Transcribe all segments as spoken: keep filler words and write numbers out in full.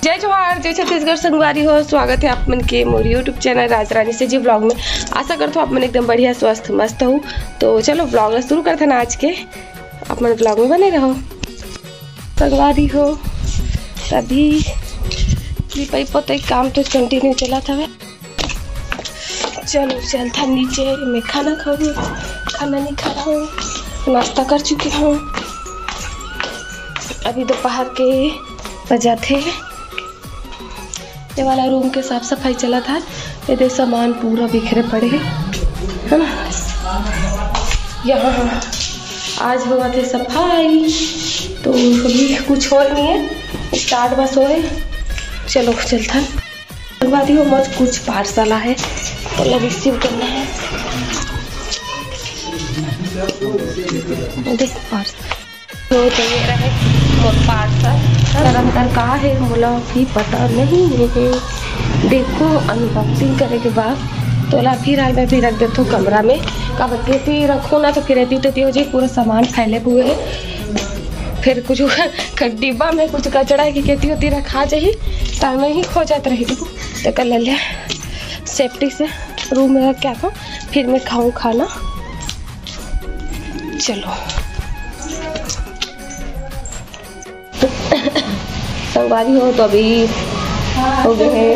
जय जोहार, जय छत्तीसगढ़ संगवारी हो। स्वागत है आप मन के मोर YouTube चैनल राजरानी से जी व्लॉग में। आशा करत हो आप मन एकदम बढ़िया, स्वस्थ, मस्त हो। तो चलो व्लॉग ला शुरू करथन आज के आप मन व्लॉग में बने रहो। संगवारी हो, अभी लिपाई पोताई काम तो कंटिन्यू चलत हवे। चलो चलथन नीचे, मैं खाना खाऊँ, खाना नहीं खाना हूँ, नाश्ता कर चुकी हूँ। अभी दोपहर के बजाथे। ये वाला रूम के साफ सफाई चलत हे। ये दे सामान पूरा बिखरे पड़े हे, है ना? यहाँ आज होवत हे सफाई, तो अभी कुछ होय नहीं हे, स्टार्ट बस होय। चलो चलथन। संगवारी हो, मोर कुछ पार्सल आए हे, ओला रिसीव करना हे। देख पार्सल। तो ये रहे मोर पार्सल। सर अंदर का हे मोला भी पता नहीं हे। देखो अनबॉक्सिंग करे के बाद तोला फिर हाल में भी रख देथो कमरा में। काबर कि एती रखो ना तो फिर एती तेती हो जाही, पूरा सामान फैले हुए हे। फिर कुछ डिब्बा में कुछ कचरा हे कि केती ओती रखा जाही, टाइम ही खो जात रही। तेकर ले ले सेफ्टी से रूम में रख के आथो, फिर मैं खाऊँ खाना। चलो संगवारी हो, तो अभी हो गए हे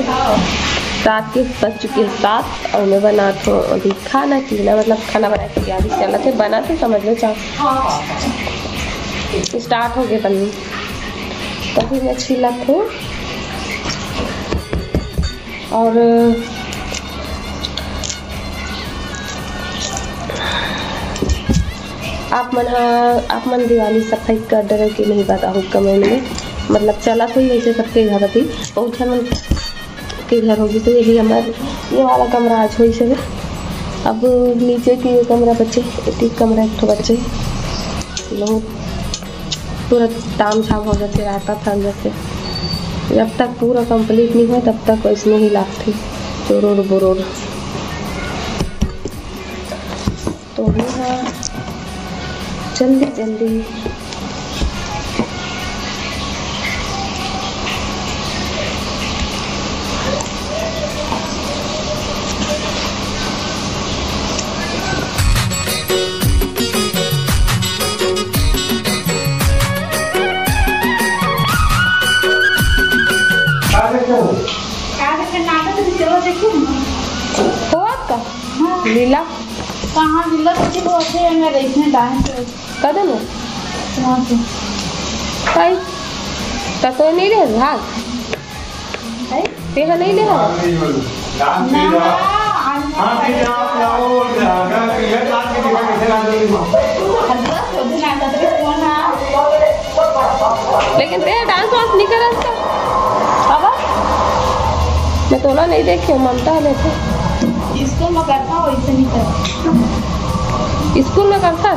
रात के, बज चुके हे सात और मैं बनात हों अभी खाना पीना, मतलब खाना बनाए के तैयारी चलत हे, बनात हों समझ लो चाहो। स्टार्ट हो गए बनने, तभी मैं छिलत हों। और आप मन ह, आप मन दिवाली सफाई कर डरे हो कि नहीं बताहू कमेंट में। मतलब चलत होही वैसे सबके घर अभी, बहुत झन मन के घर होगी, तो ये भी हमार ये वाला कमरा आज होइस हवे। अब नीचे के ये कमरा बचे, एक कमरा एक ठो बचे। लोग पूरा ताम झाम हो जाथे, राता थक जाथे। जब तक पूरा कंप्लीट नहीं होय तब तक वैसने ही लागथे चोरोर बोरोर। तो अभी हाँ जल्दी जल्दी का देखे नाटक भी चलो देखिए। हो आपका? हाँ। लीला। कहाँ लीला तो ठीक होते हैं, मैं देखने डांस। कदम है? वहाँ पे। कई? त तो नहीं रहे भाग। है? तेरा नहीं ले रहा? ना, आज हाँ, ठीक है, आप लाओ, और क्या? अगर ये बात की दिखा कैसे ला देंगे? अगला सोचो ना, कतरे फोन आ। लेकिन तेरा डांस वांस नहीं करा था? बाबा? मैं तोला नहीं देखे, ममता लेते। इसको मैं करता हूँ, इसे नहीं करता। स्कूल में करता?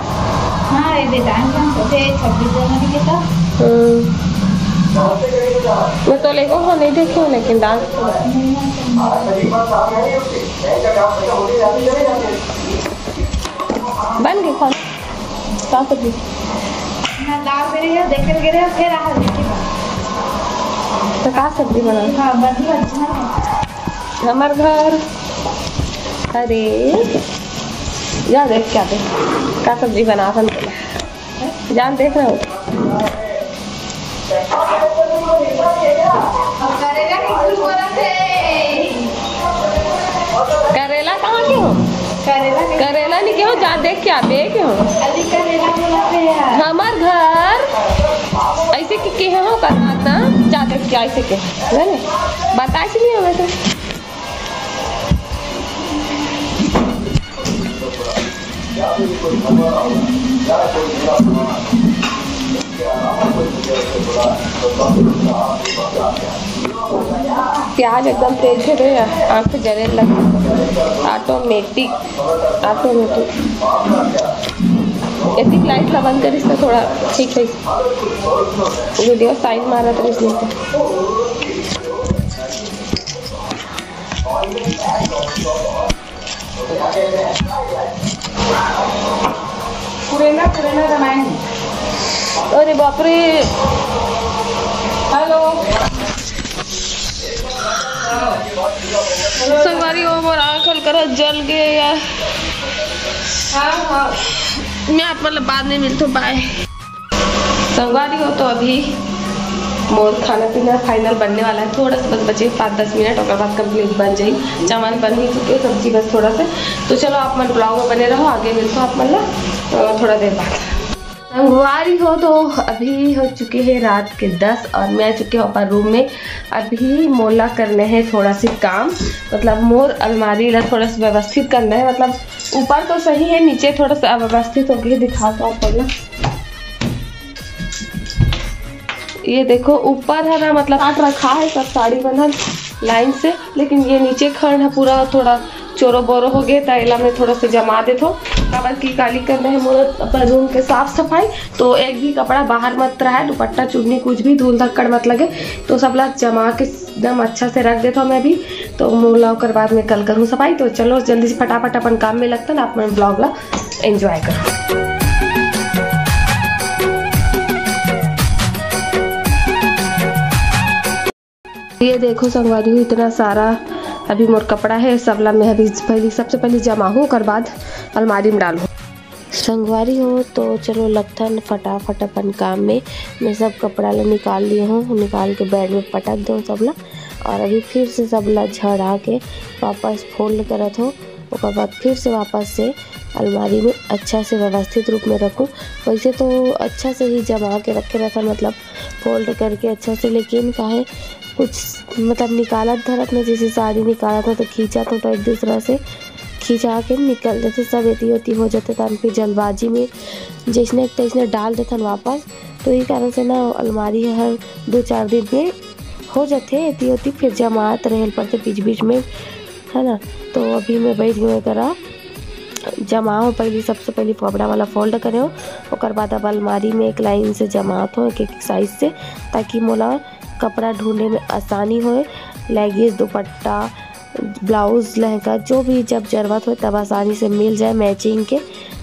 हाँ, ये दे डांस वांस होते हैं, छब्बीस जनवरी के तक। हम्म। मैं तो लेको हो नहीं देखे हो, लेकिन डांस तो बन गई खाना। का सब्जी? ना दाल मेरे यहाँ देखे गिरे, फिर आ देखिए। तो का सब्जी बना? हाँ, बन गई, अच्छा है। हमार घर, अरे, जा देख क्या दे, का सब्जी बना था बोला। जान देख रहे हो? करेला कहाँ के हो? करेला नहीं के हो, जा देख के आबे के हो। हमार घर ऐसे के, के हो का ना, जा देख के ऐसे के, है ना? बताइस नहीं हमें तो। प्याज एकदम तेज हे रे, आँख जरे लगे। Automatic, automatic. एतिक लाइट ला बंद करिस त थोड़ा ठीक है। वीडियो साइन मारत रहिस नहीं तो। पुरेना, पुरेना बनाएंगे। अरे बाप रे। हेलो। जल गए यार। हाँ, हाँ। मैं आप मतलब बाद में मिलता हूँ, बाय। संगवारी हो, तो अभी मोर खाना पीना फाइनल बनने वाला है, थोड़ा सा बस बचे पाँच दस मिनट, ओकर बाद कंप्लीट बन जाई। चावल बन ही चुके, सब्जी बस थोड़ा सा। तो चलो, आप मन ब्लॉग में बने रहो, आगे मिलता हूँ आप मन ला, अ, थोड़ा देर बाद। संगवारी हो, तो अभी हो चुके हैं रात के दस और मैं आ चुके हूँ अपन रूम में। अभी मोला करने हैं थोड़ा सी काम, मतलब मोर अलमारी ला थोड़ा सा व्यवस्थित करना है। मतलब ऊपर तो सही है, नीचे थोड़ा सा अव्यवस्थित हो गई। दिखा तो आप बोला, ये देखो, ऊपर है ना, मतलब काट रखा है सब साड़ी बंधन लाइन से, लेकिन ये नीचे खंड है पूरा थोड़ा चोरो बोरो हो गए, त एला मैं थोड़ा सा जमा देथो। काबर की काली करना है मोर अपन रूम के साफ सफाई, तो एक भी कपड़ा बाहर मत रहे, दुपट्टा चुन्नी कुछ भी धूल धक्कड़ मत लगे, तो सबला जमा के एकदम अच्छा से रख देथो मैं भी। तो मोला ओकर बाद में कल करूँ सफाई। तो चलो जल्दी से फटाफट अपन काम में लगतन, आप मन ब्लॉग ला एंजॉय करो। ये देखो संगवारी हो, इतना सारा अभी मोर कपड़ा है, सबला मैं अभी पहली, सबसे पहले जमा हूँ, ओकर बाद अलमारी में डालूँ। संगवारी हो, तो चलो लगथन फटाफट अपन काम में। मैं सब कपड़ा ला निकाल लिए हूँ, निकाल के बेड में पटक दो सबला, और अभी फिर से सबला झड़ा के वापस फोल्ड करत हो, ओकर बाद फिर से वापस से अलमारी में अच्छा से व्यवस्थित रूप में रखूँ। वैसे तो अच्छा से ही जमा के रखे रहथन, मतलब फोल्ड करके अच्छा से, लेकिन काहे कुछ मतलब निकालत धरत में, जैसे साड़ी निकालत हो तो खींचत हो तो एक दूसरा से खिंचा के निकल देथे, सब एती ओती हो जाथे। तहन फिर जल्दबाजी में जैसने तैसने डाल देथन वापस, तो ये कारण से ना अलमारी हर दो चार दिन में हो जाथे एती ओती, फिर जमात रहे पड़थे बीच बीच में, है ना। तो अभी मैं बैठ गई करा जमाओ, पहली सबसे पहली कपड़ा वाला फोल्ड करे हो, ओकर बाद अब अलमारी में एक लाइन से जमात हो एक एक साइज से, ताकि मोला कपड़ा ढूंढे में आसानी होए। लेगिस, दुपट्टा, ब्लाउज, लहंगा, जो भी जब जरूरत हो तब आसानी से मिल जाए मैचिंग के।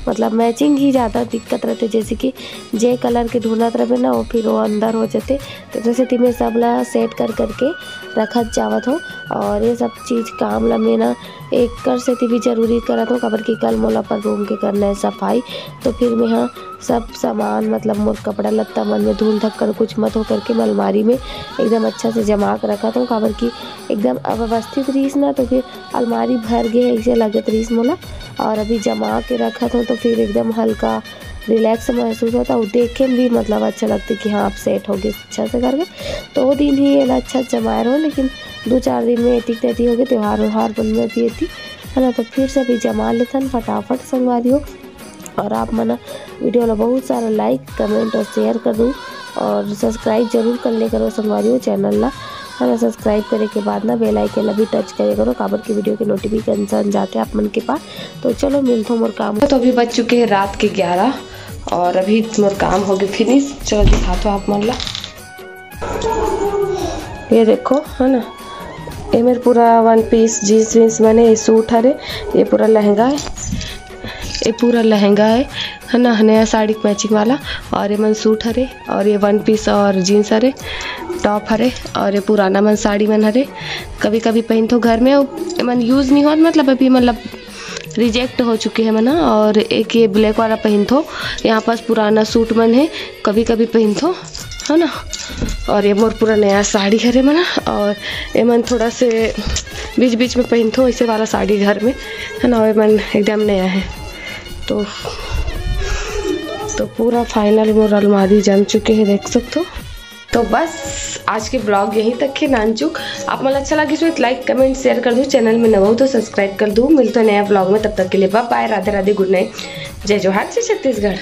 मतलब मैचिंग ही ज़्यादा दिक्कत रहते, जैसे कि जे कलर के ढूंढत रहबे ना, वो फिर वो अंदर हो जाते। तो जैसे कि मैं सब ला सेट कर करके रखत जावत हो, और ये सब चीज़ काम ला मैं ना एक कर सेती भी जरूरी करत हो, काबर कि कल मोला अपन रूम के करना है सफाई। तो फिर मैं हाँ सब सामान, मतलब मोर कपड़ा लत्ता मन में धूल धक्कड़ कुछ मत हो करके मैं अलमारी में एकदम अच्छा से जमा के रखत हूँ, काबर कि एकदम अव्यवस्थित रहीस ना, तो फिर अलमारी भर गए ऐसे लगत रहीस मोला। और अभी जमा के रखत हूँ तो फिर एकदम हल्का रिलैक्स महसूस होता, वो देखे में भी मतलब अच्छा लगता कि हाँ, आप सेट हो गए अच्छा से करके। तो वो दिन ही एला अच्छा से जमाए रहो, लेकिन दो चार दिन में एतिक तेती हो गए, त्योहार व्योहार बन में भी एती, है ना। तो फिर से अभी जमा लेथन फटाफट संगवारी हो। और आप मन वीडियो ला बहुत सारा लाइक, कमेंट और शेयर कर दू, और सब्सक्राइब जरूर कर ले करो संगवारी हो चैनल ला, है ना। सब्सक्राइब करे के बाद ना बेल आइकन ला भी टच करे करो, काबर की वीडियो के नोटिफिकेशन जाते आप मन के पास। तो चलो मिलथो मोर काम। तो अभी बज चुके हैं रात के ग्यारह और अभी मोर काम हो गए फिनिश। चलो दिखाथो आप मन ला। ये देखो, है ना, ये मेर पूरा वन पीस जींस वींस बने, ये सूट हरे, ये पूरा लहंगा है, ये पूरा लहंगा है, है ना, नया साड़ी के मैचिंग वाला। और ये मन सूट हरे, और ये वन पीस और जींस हरे, टॉप हरे, और ये पुराना मन साड़ी मन हरे। कभी कभी पहनथो घर में, ये मन यूज नहीं होत, मतलब अभी मतलब रिजेक्ट हो चुके हैं मना। और एक ये ब्लैक वाला पहनथो, यहाँ पास पुराना सूट मन है, कभी कभी पहनथो, है ना। और ये मोर पूरा नया साड़ी हरे मना, और ये मन थोड़ा से बीच बीच में पहनथो ऐसे वाला साड़ी घर में, है ना। और ये मन एकदम नया है। तो तो पूरा फाइनल मोर अलमारी जम चुके हैं, देख सकते हो। तो बस आज के ब्लॉग यहीं तक है नानचुक। आप मन अच्छा लगिस हो तो लाइक, कमेंट, शेयर कर दू। चैनल में नवा हो तो सब्सक्राइब कर दू। मिलते हैं नया ब्लॉग में, तब तक के लिए बाय बाय, राधे राधे, गुड नाइट, जय जोहार, जय छत्तीसगढ़।